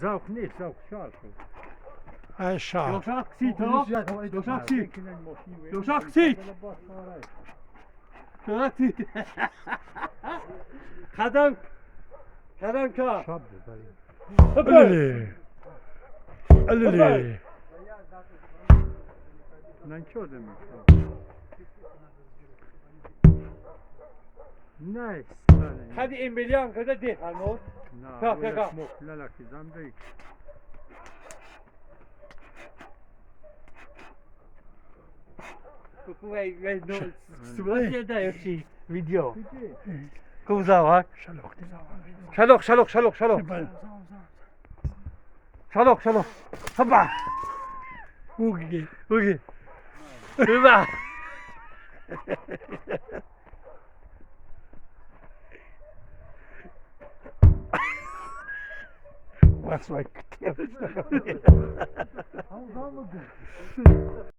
Завқ нест, завқ шар шуд. Ай шар. Ёшақ ксит, ҳо? Ёшақ ксит. Ёшақ ксит. Ёшақ ксит. Қадам. Қадам ка. Шаб бибарем. Алили. Алили. Нанчо мешавад. Нест. Хади Эмилиан када деханот. На, Ка, ка, ка. лалаки замбек. Сурат даёши видео. Кузавак. Шалох. Шалох, шалох, шалох, шалох. Шалох, шалох. Хаба. Уги. Уги. Уба. Was like.